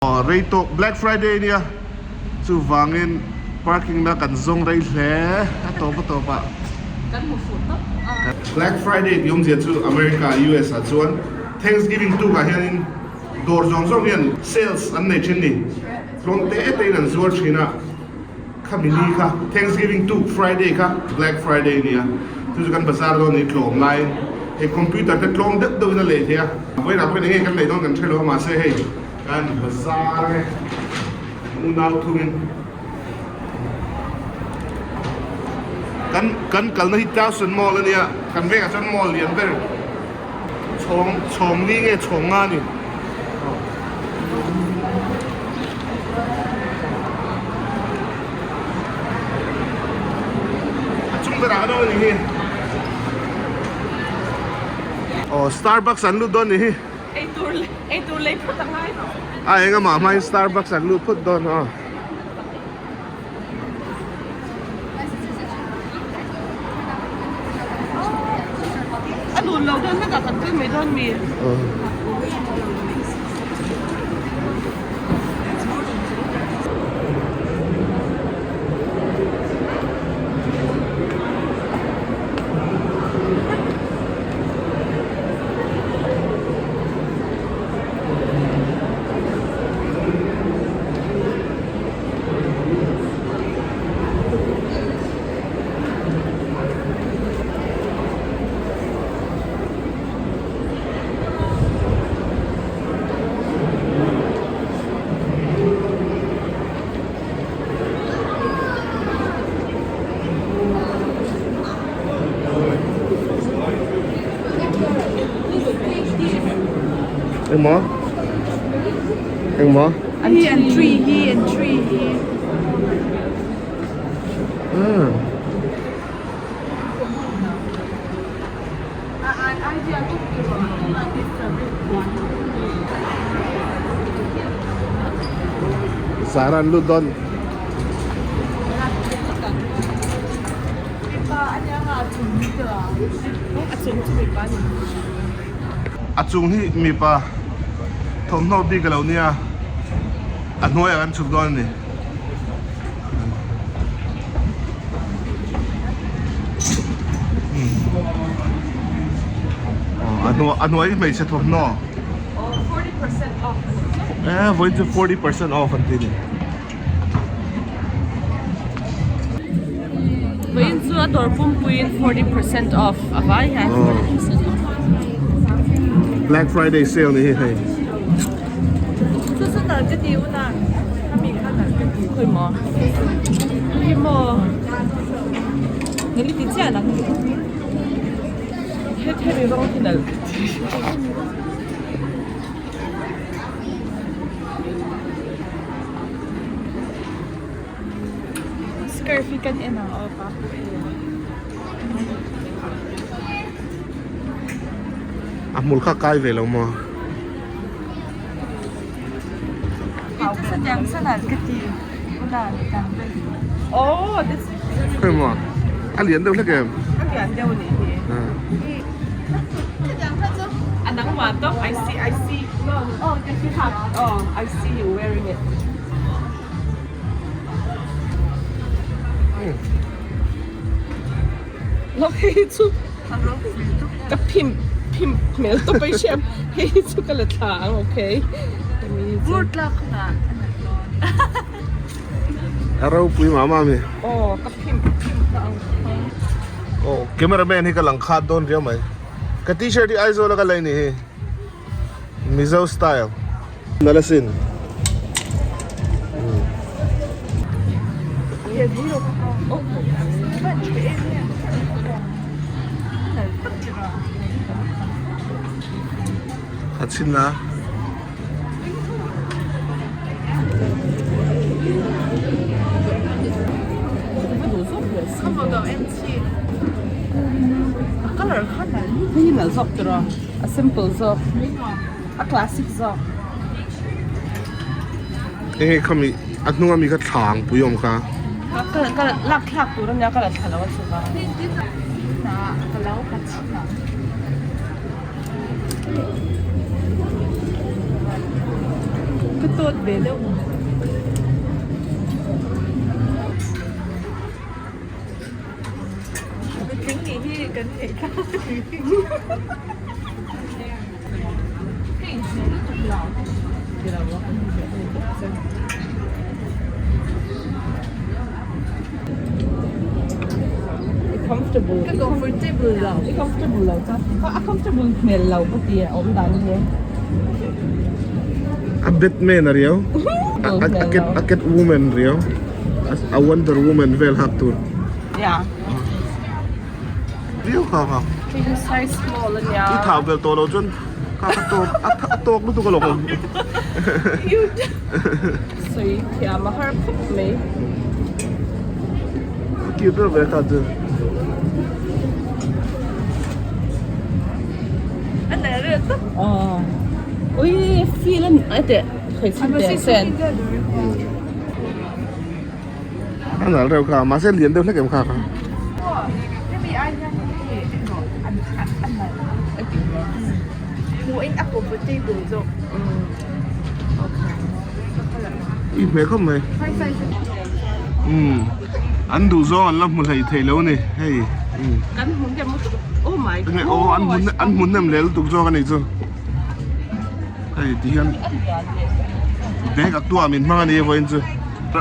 Rei tawk Black Friday nia chuvangin parking na kan zawng rei hle a tawp a tawp ah. Kan hmu fuh tawp a. Black Friday tih awmzia chu America, US ah chuan Thanksgiving tuk ah hianin dawr zawng zawng hian sales an nei thin ni. Tlawm te te in an zuar thin a, khami ni kha Thanksgiving tuk Friday kha Black Friday nia chu chu kan bazar dawn ni tlawm laiin hei computer te tlawm deuh deuh in a lei thei a, vawiinah pawhin enge kan lei dawn kan hre lo a mahse hei. Kan bazar nge unau thungin kan kan kalna hi Towson Mall a nia kan vengah chuan mall lian ber chhawng chhawng ni nge chhawng nga a ni a chung berah an awm a ni hi aw Starbucks an lut dawn a ni hi. Eitur eitur lei phawt a ngai lo. A eng amah hmain Starbucks an luh phawt dawn a. A dun lo dawn hlekah kan kal mai dawn mi. Engmaw? Engmaw? Hi an tree hi an tree hi. Hmm. Zara an lut dawn. A chung hi mipa thawmhnaw bik a lo nia a hnuaiah kan chhuk dawn a ni. A hnuai hi hmeichhe thawmhnaw. Eh vawiin chu 40% off an ti a ni. Vawiin chu a dawr pumpuiin 40% off a vai hian 40% off. Black Friday sale ni hi hei. Chu chu nalh ka ti una a mi kha nalh ka ti khawi maw hi maw nili ti chiah lang he hemi rawng hi nalh ka ti. Scarf hi kan en ang aw pa A hmul kha kai ve lo maw? Khawi maw? A lian deuh hlek em? A lian deuh anih hi. A nangmah tawp I see I see oh I see you wearing it. Loh hei hi chu ka phim phim hmel tawp a i hriat hei hi chu ka la thla ang okay hemi hi chu A ropui mah mah ami. Aw ka phim phim ta ang Aw camera man hi ka lang khat dawn riau mai ka t-shirt hi Aizawl a ka lei ni hi Mizo style. Nalh asin. A chhin la. A simple zawk a classic zawk. Enge khami a hnung ami kha thla ang pui awm kha. Ka ka lak thlak tur ania ka la thla lo a chhuka. Ka tawt ve deuh. Patling nih hi kan theih thlak a ni. Ka inhmeh lutuk lo. Ti lo a kan inhmeh deuh bawk che. I comfortable. Ka comfortable lo. I comfortable lo chuan a comfortable hmel lo ka ti a awm dan hi. A Batman a riau. A cat woman riau. A wonder woman vel hak tur. Yeah. Riau kha kha. Hei hi size small a nia. I thau vel tawh lo chuan kha kha tawk a tawk lutuk alawm awm. Sawi thiam a har khawp mai. A cute reuh ve kha chu. A nalh reuh tawp. Aw. Ui feel a a teh khawih chhin teh sen. A nalh reuh kha mahse lian deuh hlek em kha kha. Hemi ai hian hei erawh a nalh a ti hle. Hmuh in a comfortable zawk. I hmeh khawp mai. Umm an duh zawng an la hmu hlei thei lo ni hei. Kan hmu hnem lutuk oh my god. Aw an hmu an hmu hnem leh lutuk zawk a nih chu. Hei ti hian bag a tuah min hmang a ni vawiin chu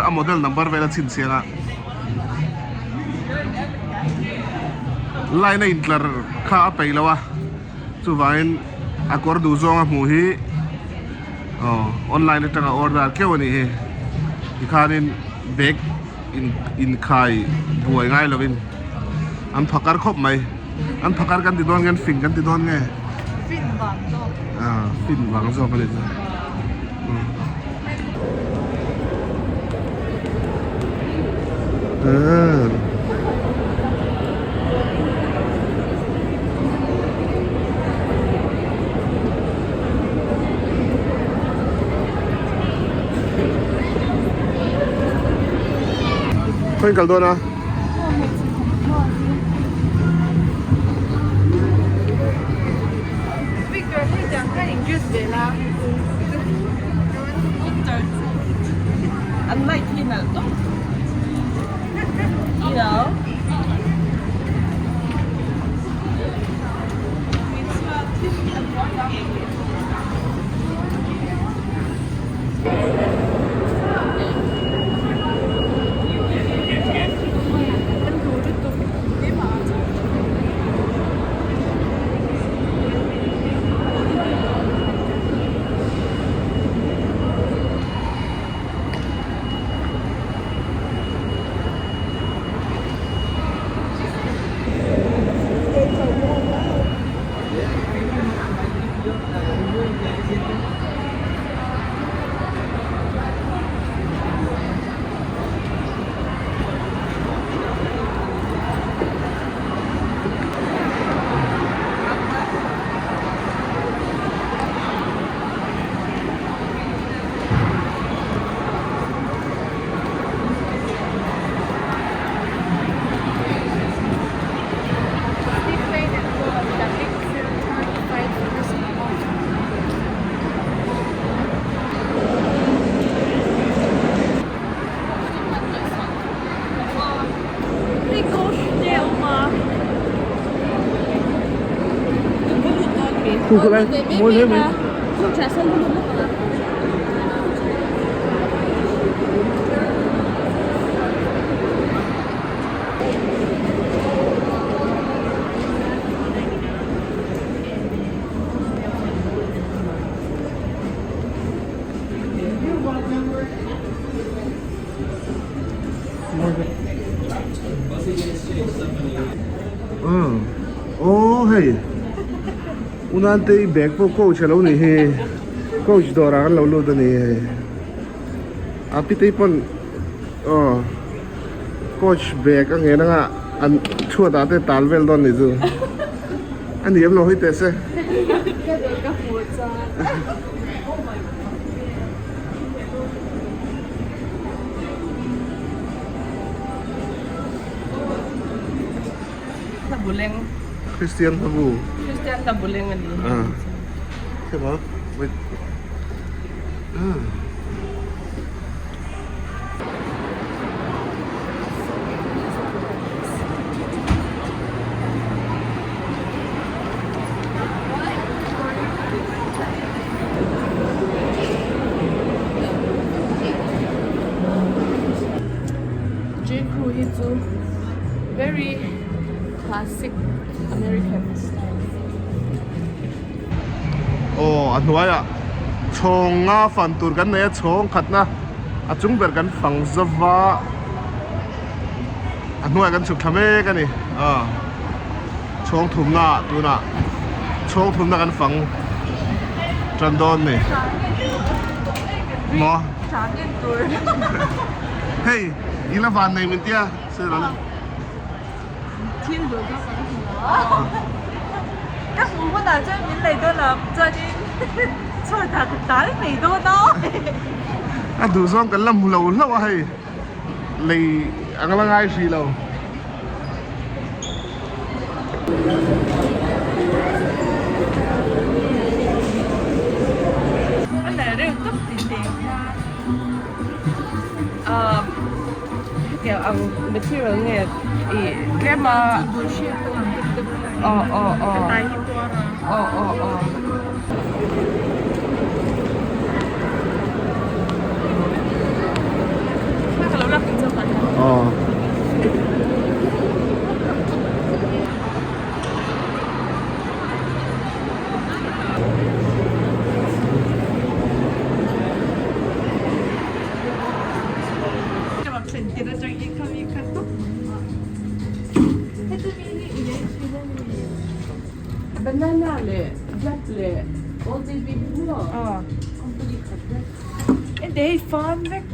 a model number vel a chhinchhiah a line a intlar kha a peih lo a chuvangin a kawr duh zawng a hmuh hi aw online atanga order keuh a nih hi tikhanin bag in inkhai buai ngai lovin an phakar khawp mai an phakar kan ti dawn nge an fing kan ti dawn nge fin vang zawk ah fin vang zawk a ni chu ah Khawi kal dawn a? An light hi nalh tawp. You know? Aw hei Unante i bag pawh coach a lo nih hi coach dawrah kan lo lut a ni hei a pitei pawn aw coach bag a ngen anga an chhuat ah te tal vel dawn nih chu a ni em lo hawi teh se. Hlabuleng. Christian hlabu. Christian hlabuleng a ni. Ah. Thema. Wait. Ah. chu very classic American style. Aw a hnuaiah chhawng nga fan tur kan nei a chhawng khatna a chung ber kan fang zova a hnuaiah kan chhuk thla mek a ni aw chhawng thumna ah tunah chhawng thumna kan fang tan dawn a ni maw hei i la van nei min tia sir an. Thil duh zawk ka hmu a. Ka hmuh hunah chuan min lei dawn lo chuanin chhuatah ka tal mai dawn a. A duh zawng kan la hmu lo hlauh a hei lei ang la ngai hrih lo. A nalh reuh tawp tih te kha. Ahh hetiang ang material nge ih tlem a aw aw aw aw aw aw. Aw. Banana leh black leh old navy hi maw company khat vek. Ente hei fan vek.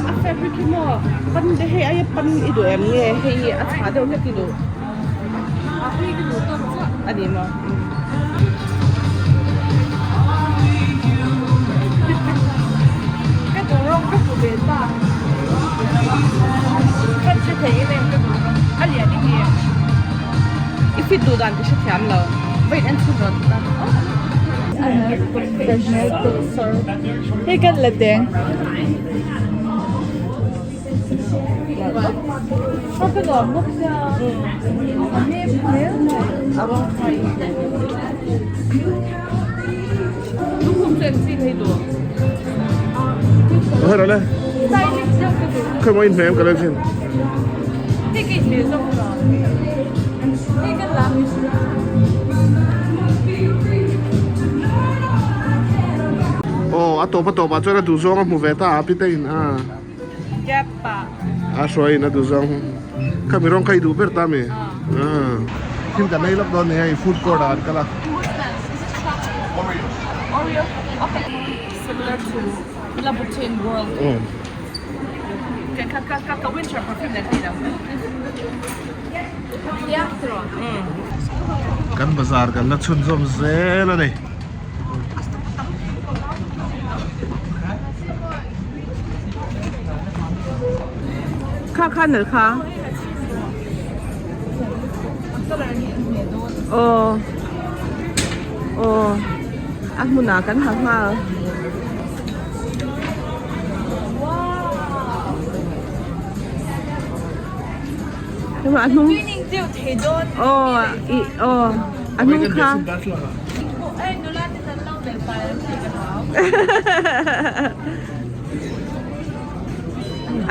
A fabric hi maw pan te hei aia pan i duh em nge hei hi a chhah deuh hlek i duh a ni maw. Ka duh rawng ka hmu ve ta. Ka hre thei em em ka duh rawng a lian i ni em? I fit duh dan ka hre thiam lo. Wait an chhun rawn ta. Hei kan la teng. Ka nuam bawk sia. A hmel hmel mai. A rawng fai. Lukhum chu eng chi thei duh? Hei rawh le. Stylish deuh ka duh. Khawi maw inhmeh em ka lo chin. Hei ka inhmeh zawk lo. Hei ka la. Aw a tawp a tawp ah chuan a duh zawng a hmu ve ta a pite in a. Gap ah. A hruai in a duh zawng kha mi rawng kha i duh ber ta mi. Thil kan ei lawk dawn ni hei food court ah an kal a. Oreo okay similar to Louboutin world. Ka ka ka ka winter perfume nen hei lo. Kan bazar kan la chhunzawm zel a ni. Kha kha nal kha. Aw. Aw. A hmunah kan ha nghal. A hnung. Aw i aw a hnung kha.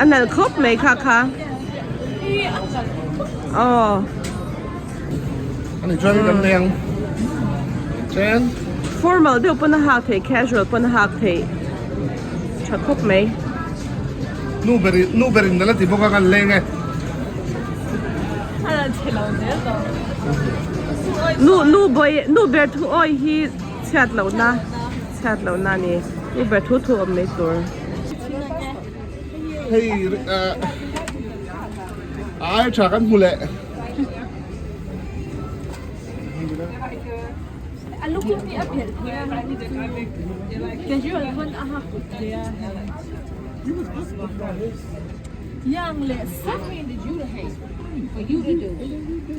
A nalh khawp mai kha kha. Aw. Ani chuan kan nei ang. Chen. Formal deuh pawn a hak theih, casual pawn a hak theih. Tha khawp mai. Nu ber nu ber in nalh a ti bawk a kan leng e. Nu nu bawi nu ber thu awi hi chhiat lohna chhiat lohna a ni. Nu ber thu thu awm mai tur. Hei a ai tha kan hmu leh. A lukhum hi a phelh thei a casual pawn a hak thei a yang leh sak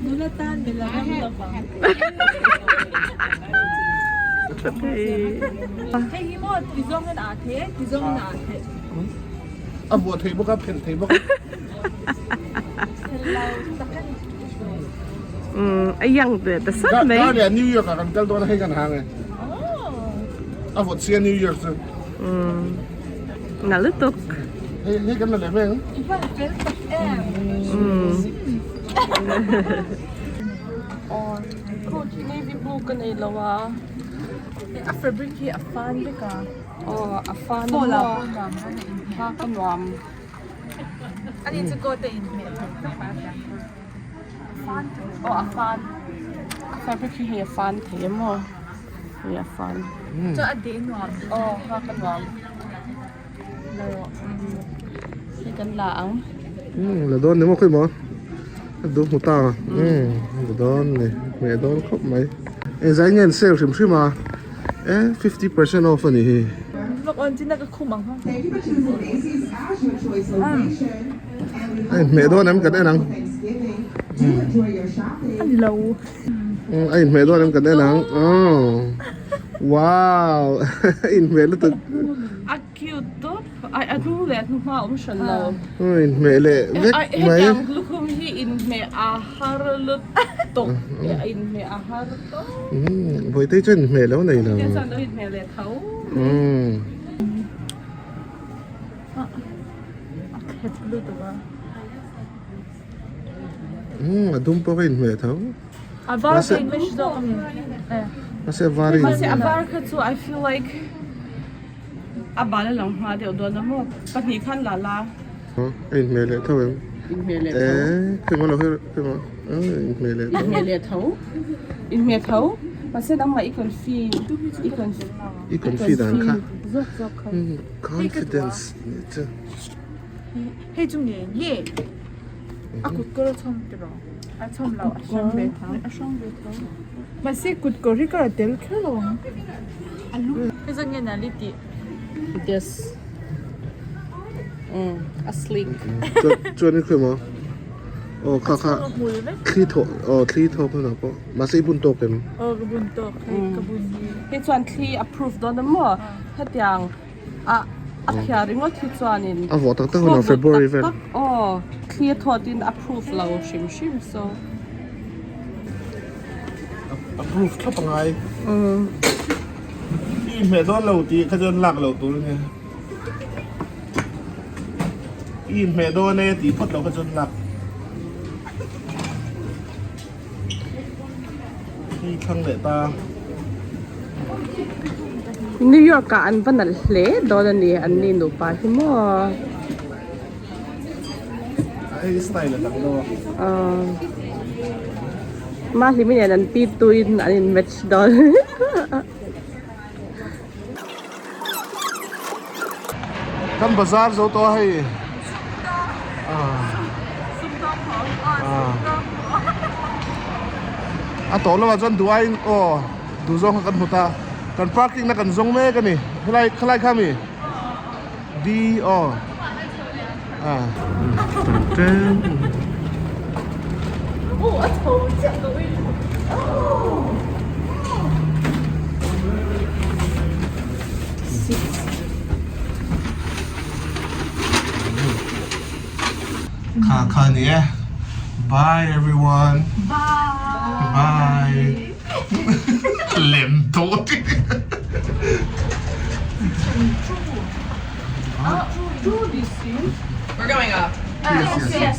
nula tan bela ram lovang hei hi maw ti zawngin a ah thei e ti zawngin a ah thei. A vuah thei bawk a phelh thei bawk a. A yang ve ta sat mai. Dar leh New York ah kan kal dawn a hei kan hang e. A vawt sia New York chu. Nalh lutuk. Hei hei kan la leh mai ang. I van fel tak em. Aw coat hi navy blue ka nei lo a. A fabric hi a fan vek a. Aw a fan a maw. Hak a nuam. Ani chu coat a inhmeh thei khawp a tia. Aw a fan a fabric hi hei a fan thei em aw hei a fan Chuan a deh nuam aw nghak a nuam hei kan la ang umm la dawn ni maw khawi maw a duh hmu ta umm la dawn ni hmeh dawn khawp mai engzai nge an sale hrim hrim a e 50% off a nih hi. Lawk awn chin a ka khum ang. A inhmeh dawn em kan en ang. A ni lo. A inhmeh dawn em kan en ang. Wow a inhmeh lutuk. A cute tawp. Ai a hnung leh a hnu hma a awm hran lo. A inhmeh leh vek mai. Hetiang lukhum hi inhmeh a har lutuk. A inhmeh a har tawp. Vawitei chuan inhmeh lo nei lo. Vawitei chuan lo inhmeh leh tho. A khet lutuk a. Umm a dum pawh ka inhmeh tho. A var ka inhmeh zawk a ni. Mahse a var in. Mahse a var kha chu I feel like a bal a lang hma deuh dawn a maw pahnih khan la la. A inhmeh leh tho em? Inhmeh leh tho. Eh khema lo her khema inhmeh leh tho. Inhmeh leh tho. Inhmeh tho. Mahse nangmah i confi i confi i confi dan kha. Zawk zawk kha. Confidence nih chu. Hei chu nge nge a kut kawr a chhawm tiraw a chhawm lo a hrang ve tho a hrang ve tho mahse kut kawr hi ka la tel kher lo ang a lu hei zawng nge nali tih Yes umm a sleek chuan i khawi maw aw kha kha thli thawh aw thli thawk hunah pawh mahse i bun tawk em aw ka bun tawk hei ka bun hi hei chuan thli a proof dawn a maw hetiang a a phiar ringawt hi chuanin a vawh tak tak hunah February vel aw thli a thawtin a proof lo hrim hrim so a proof thlap a ngai i inhmeh dawn lo tih kha chuan lak loh tur a nia i inhmeh dawn e tih phawt loh kha chuan lak Hei thlang leh ta. New York ah an va nalh hle dawn a ni an ni nupa hi maw. Hei style a dang deuh a. Aw. Mahlimi nen an pi tuin an in match dawn. Kan bazar zo tawh a hei. A tawh lamah chuan duh aiin aw duh zawng kha kan hmu ta. Kan parking na kan zawng mek a ni. Helai khalai kha mi? D aw. Kha kha ni e. Bye everyone. Bye. Bye. Lem tawh. We're going up. Yes, yes.